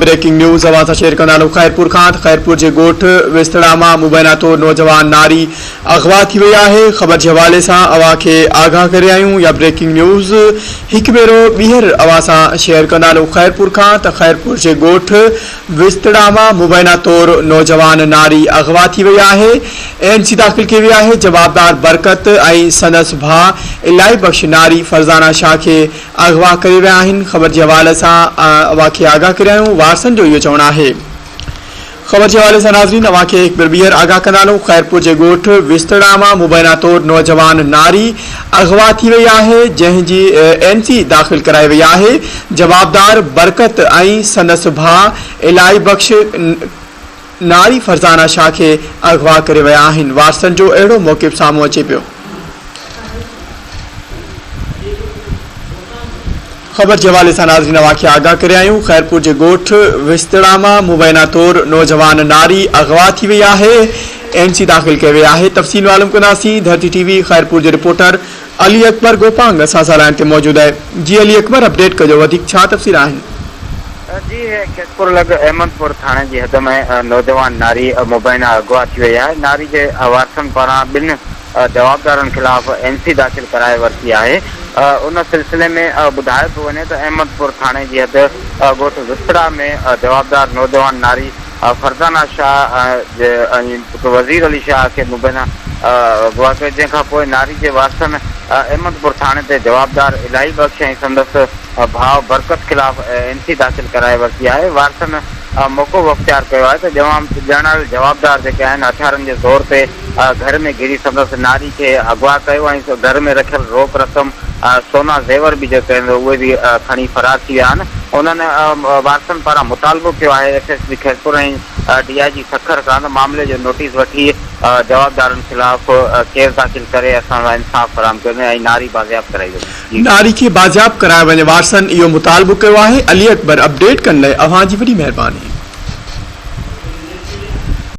Breaking news اوهان سان share ڪندا هلون خيرپور کان ته خيرپور جي ڳوٺ وستڙا مان مبينا طور نوجوان ناري اغوا ٿي وئي آهي خبر جي حوالي سان اوهان کي آگاهه ڪري آيون يا بريڪنگ نيوز هڪ ڀيرو ٻيهر اوهان سان شيئر ڪندا هلون خيرپور کان ته خيرپور جي ڳوٺ وستڙا مان مبينا طور نوجوان ناري اغوا ٿي وئي آهي اين سي داخل ڪئي وئي آهي جوابدار برڪت ۽ سندس ڀاء الاهي بخش ناري فرزانه شاهه کي اغوا ڪري ويا آهن خبر جي حوالي سان اوهان کي آگاهه ڪري آهيون وارثن جو اهو چوڻ آهي خبر جي حوالي سان ناظرين اوهان کي هڪ ڀيرو ٻيهر آگاهه ڪندا هلون خيرپور جي ڳوٺ وستڙا مان مبينا طور نوجوان ناري اغوا ٿي وئي آهي جنهن جي اين سي داخل ڪرائي وئي آهي جوابدار برڪت ۽ سندس ڀاء الاهي بخش ناري فرزانه شاهه کي اغوا ڪري ويا آهن وارثن جو اهڙو موقف سامهون اچي پيو. خبر جي حوالي سان ناظرين اوهان کي آگاهه ڪري آيون خيرپور جي ڳوٺ وستڙا مان مبينا طور نوجوان ناري اغوا ٿي وئي آهي اين سي داخل ڪئي وئي آهي تفصيل معلوم ڪنداسين ڌرتي ٽي وي خيرپور جو رپورٽر علي اڪبر گوپانگ اسان سان لائين تي موجود آهي جي علي اڪبر اپڊيٽ ڪجو وڌيڪ ڇا تفصيل آهن. جي خيرپور لڳ احمد پور ٿاڻي جي حد ۾ نوجوان ناري مبينا اغوا ٿي وئي آهي ناري جي وارثن پاران ٻن جوابدارن خلاف اين سي داخل ڪرائي ورتي آهي ان سلسلي ۾ ٻڌايو پيو وڃي ته احمد پور ٿاڻي جي حد ڳوٺ وسڙا ۾ جوابدار نوجوان ناري فرزانه شاهه ۽ پٽ وزير علي شاهه کي مبينا اغوا ڪيو جنهن کان پوء ناري جي وارثن احمد پور ٿاڻي تي جوابدار الاهي بخش ۽ سندس ڀاء برڪت خلاف اين سي داخل ڪرائي ورتي آهي وارثن موقف اختيار ڪيو آهي ته ڄاڻايل جوابدار جيڪي آهن هٿيارن جي زور تي گهر ۾ گهڙي سندس ناري کي اغوا ڪيو ۽ گهر ۾ رکيل روڪ رقم سونا زيور به جيڪي آهن اهي به کڻي فرار ٿي ويا آهن انهن وارثن پاران مطالبو ڪيو آهي S S P Khairpur ۽ D I G Sukkur کان ته معاملي جو نوٽيس وٺي جوابدارن خلاف ڪيس داخل ڪري اسان سان انصاف فراهم ڪيو وڃي ۽ ناري بازياب ڪرائي وڃي جي. ناري کي بازياب ڪرايو وڃي وارثن اهو مطالبو ڪيو آهي علي اڪبر اپڊيٽ ڪرڻ لاء اوهان جي وڏي مهرباني.